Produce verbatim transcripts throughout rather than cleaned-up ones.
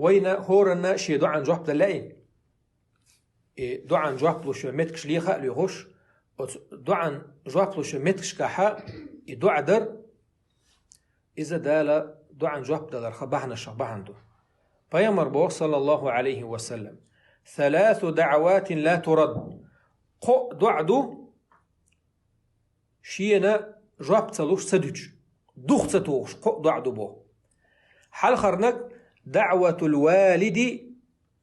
Вайна хӀоранна шен доӀан жоп дала лаьий. И доӀан жоп луш йола меттигаш леха а лоьхуш, оцу доӀан жоп луш йола меттигашкахьа и доӀа дар, иза Дала доӀан жоп даларха бахьанашах бахьана ду. Пайхамар боху, саллаллаху Ӏалайхи ва саллам: «Саласу даӀаватин ла турад». Кхо доӀа ду, шена жоп ца луш ца дуьтуш, дух ца тухуш, кхо доӀа ду боху. Хьалхарнаг: «ДаӀватул валиди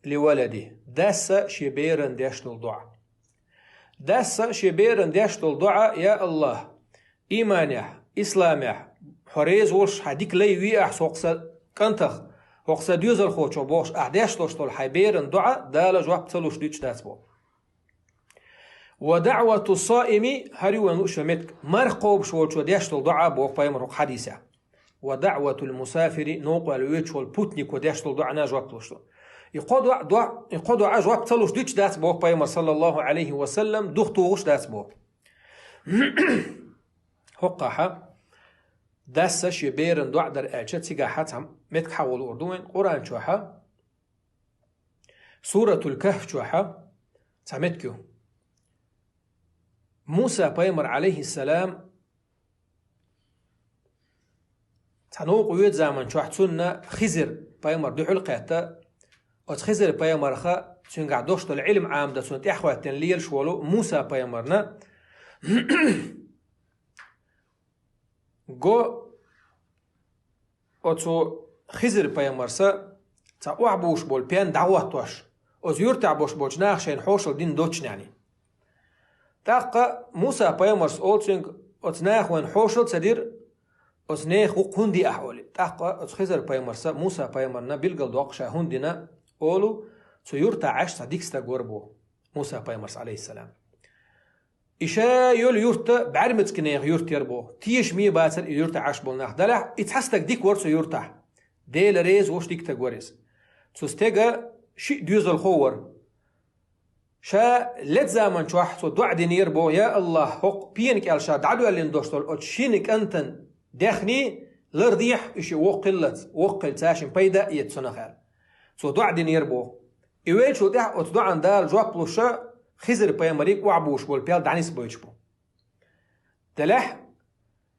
ли валади». Дасса шен беран деш долу доӀа. Дасса шен беран деш долу доӀа: «Я АллахӀ, иманехь, исламехь, хьо реза волуш, хьан дика лай ве ахь хӀокху сан кӀантах, хӀокху сан доьзалхочух», бохуш, ахь деш долуш долу хьайн беран доӀа Дала жоп ца луш дуьтуш дац боху. «Ва даӀвату саими», хӀара ю вайн лууш йолу меттиг, марха кхобуш волчо деш долу доӀа боху пайхамар хӀокху хьадисехь. «Ва даӀватул мусафири», новкъа ваьлла воьдуш волу путнико деш долу доӀана жоп луш ду. И кхо доӀа, доӀа, и кхо доӀа жоп ца луш дуьтуш дац боху пайхамар, саллаллаху Ӏалайхи ва саллам, дух тухуш дац боху. ХӀокхахьа, дасса шен беран доӀа дара аьлча, цигахьа цхьа меттиг хьахо луур ду вайн Къуръан чохьа. Суратул Кахф чохьа цхьа меттиг ю. Муса пайхамар, Ӏалайхиссалам, цхьа новкъа воьду заман чохь цунна Хизир пайхамар дуьхьал кхетта, оцу Хизир пайхамарха цуьнгахь дош долу Ӏилма Ӏамдан цунна тӀаьхьахӀоьттина лелаш волу Муса пайхамарна го оцу Хизир пайхамарса цхьа охьабуш болу пен дӀахӀоттош, оцу юьртахь бош болчу наха шайна хьошалла дина доцчу нене. ТӀаккха Муса пайхамарс олу цуьнга: «Оцу наха вайна хьошалла ца дира, оцу нехан гӀуллакх хӀунда дира ахь?» олий. ТӀаккха оцу Хизир пайхамарса Муса пайхамарна билгал доккху ша хӀунда дина олу, цу юьртахь Ӏаш цхьа дика стаг вара боху Муса пайхамарс, Ӏалайхиссалам. И ша йолу юрт бӀаьрмециг нехан юрт яра боху. Тешаме бацара и юьртахь Ӏаш болу нах. Делахь и цхьа стаг дика вара цу юьртахь. Дела реза волуш дика стаг вара иза. Цу стеган шиъ доьзалхо вара. Ша ледда заман чохь цо доӀа динера боху: «Я АллахӀ, хӀокху пена кӀел ша дӀадоьллина дош долу оцу шина кӀантан даьхни лардехьа, уьш воккха хиллалц, воккха хилла цаьршинна пайда а эца цунах», аьлла. Цо доӀа динера боху. И веллачул тӀаьхьа оцу доӀан Дала жоп луша Хизир пайхамариг охьабуш болу пел дӀанисбойтуш бу. Делахь,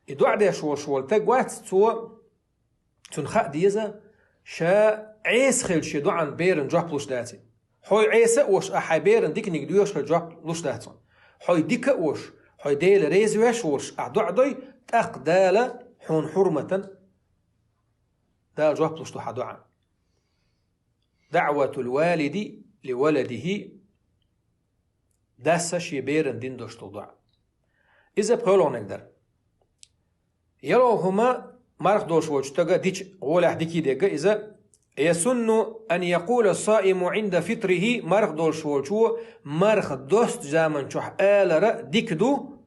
и доӀа деш волуш волу стаг вац, цо, цунна хаа деза, ша Ӏеса хилча шен доӀан беран жоп луш даций. Хьой Ӏеса а волуш, ахь хьайн беран диканиг доьхуш хилча жоп луш дац хьуна. Хьой дика а волуш, хьой Дела реза веш а волуш, ахь доӀа дой, тӀаккха Дала хьуна хьурматан Дала жоп луш ду хьан доӀан. ДаӀватул валиди ли валадихи, дасса шен беран дина дош долу доӀа. Иза пхоьалгӀаниг дара. ЯлхӀума марха долуш волчу стага дича гӀолехь дикий дегга иза: «Ясунну ан якъула саиму Ӏинда фитрихи», марха долуш волчо марха досту заман чохь алара дика ду,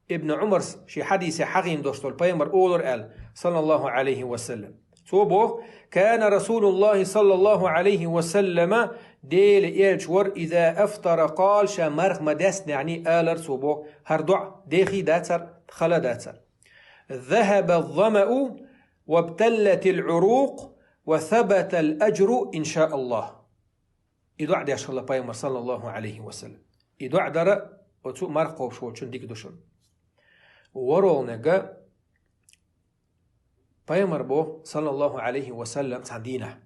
Ибн Ӏумарс шен хьадисехь хьахийна дош долу пайхамар олура аьлла, саллаллаху Ӏалайхи ва саллам. Цо боху: «Кана Расулуллахи саллаллаху Ӏалайхи ва саллама», Дела элча вара, «иза афтара къала», ша марха ма-даьстинехь алара цо боху, хӀара доӀа дехий дацара, хала дацара: «Захаба замау, вабталлатил Ӏурукъ, ва сабатал аджру, иншааллахӀ». И доӀа деш хилла пайхамар, саллаллаху Ӏалайхи ва саллам. И доӀа дара оцу марха кхобуш волчун дика ду шуна. ВорхӀалгӀаниг пайхамар боху, саллаллаху Ӏалайхи ва саллам, цхьана дийнахь: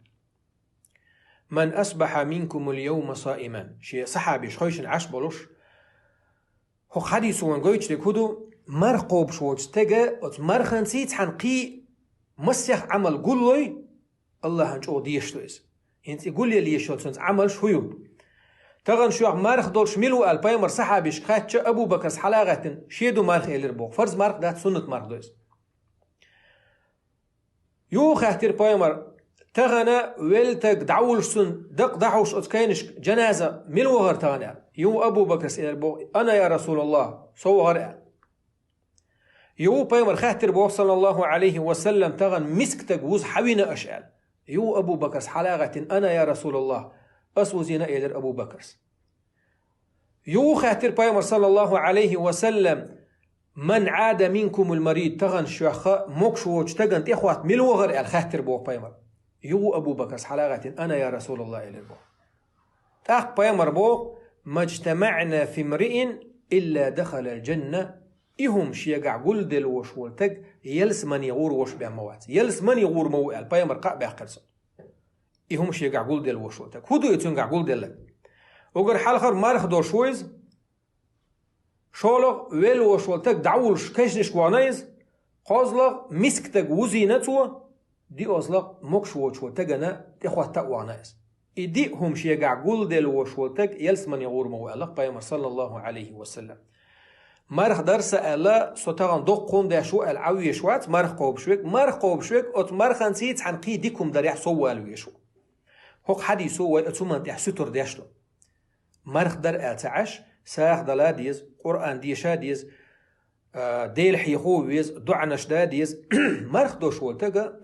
«Ман асбаха минкумул йовма саиман». Шен сахьабаш хойшина Ӏаш болуш, хӀокху хьадисо вайн гойтуш дерг хӀун ду? Марха кхобуш волчу стага оцу марханций цхьана кхин массех Ӏамал гуллой, АллахӀан чӀогӀа дезаш ду иза. ХӀинца и гулъяла езаш йолу цуьнца Ӏамалш хӀун ю? Тахана шуьх марха долуш мила ву аьлла, пайхамар сахьабашка хаьттича, Абу Бакарс хьала а гӀаьттина, шен ду марха элира боху. Фарз марха дац, суннат марха ду иза. Юха хаьттира пайхамар: «Тахана велла стаг дӀавуллуш, цуьнан дакъа дӀахьуш оцу кайнашка жаназа мила вахара тахана?» аьлла. Юха Абу Бакарс элира боху: «Ана, я РасулаллахӀ, со вахара», аьлла. Юха пайхамар хаьттира боху, саллаллаху Ӏалайхи ва саллам: «Тахана миска стаг вуза хьан вина аша?» аьлла. Юха Абу Бакарс хьала а гӀаьттина: «Ана, я РасулаллахӀ, ас вузийна», элира Абу Бакарс. Юха хаьттира пайхамар, саллаллаху Ӏалайхи ва саллам: «Ман Ӏада минкумул марид», тахана шуьха могуш воцу стагана тӀехӀотта мила вахара аьлла хаьттира боху пайхамар. Юха Абу Бакара хьалагӀаттийна: «Ана, я Расулаллах», — элира боху. ТӀаккха пайхамара боху: «Маджтамаъна фи мриин илла дахалал джанна». И хӀума шегахь гулделла волуш волу стаг ялсамане гӀур волуш бен ма вац. Ялсамане гӀур ма ву аьлла, пайхамара кхаъ баьккхира цунна. И хӀума шегахь гулделла волуш волу стаг. ХӀун ду и цуьнгахь гулделларг? Уггар хьалхара марха долуш ву иза. ШолгӀа велла волуш волу стаг дӀавуллуш кешнашка вахана иза. КхозлагӀа миска стаг вузийна цо. ДиозлагӀа могуш воцуш волу стагана тӀехӀотта а вахана иза. И диъ хӀума шегахь гулделла волуш волу стаг ялсамане гӀур ма ву аьлла пайхамара, саллаллаху Ӏалайхи ва саллам. Марха дара сан аьлла, со тахана доккха хӀума деш ву аьлла, Ӏан везаш вац марха кхобуш верг. Марха кхобуш верг оцу марханций цхьаьна кхин дика хӀума дарехь сов вала везаш ву. ХӀокху хьадисо вай оцу хӀуманна тӀехь суьтур деш ду. Марха дара аьлла ца Ӏаш, сагӀа дала деза, Къуръан деша деза, а, Дела хьехо веза, доӀанаш да деза. Марха долуш волу стага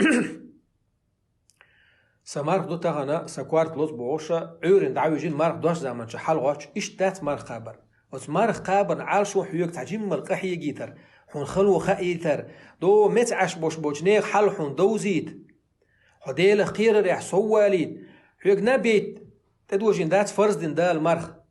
«Сан марха ду тахана, сан корта лоза», — бохуш, Ӏуьйранна дӀавижина марха дош заманчохь хьалагӀоттуш, иштта дац марха кхабар. Оцу марха кхабарна Ӏалашо хьоьга цхьа жиммал къахьегийтар, хьуна хало хаийтар, до меца Ӏаш бош болчу нехан хьал хьуна довзийта. Хьо Делах кхерарехь сов валийта. Хьоьга наб яйта тӀедожийна дац фарз дина Дала марха.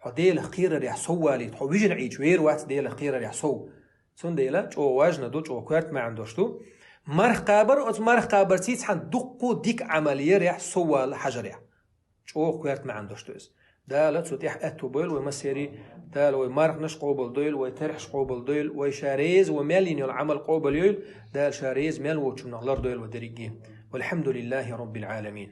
Хьо Делах кхерарехь сов валийта, хьо вижина Ӏийча вер вац Делах кхерарехь сов. Цундела чӀогӀа важна ду, чӀогӀа коьрта маьӀна долуш ду. Марха кхабар, оцу марха кхабарций цхьаьна дуккха дика Ӏамал ярехь сов вала хьажарехь. ЧӀогӀа коьрта маьӀна долуш ду иза. Дала цу тӀехь аьтту бойла вай массерий, Дала вай марханаш къобал дойла, вай терхьаш къобал дойла, вай ша реза вай мел йина йолу Ӏамал къобал йойла, Дала ша реза мел воцчунах лардойла вай дерриге. Валхьамдулиллахи Роббил Ӏаламин.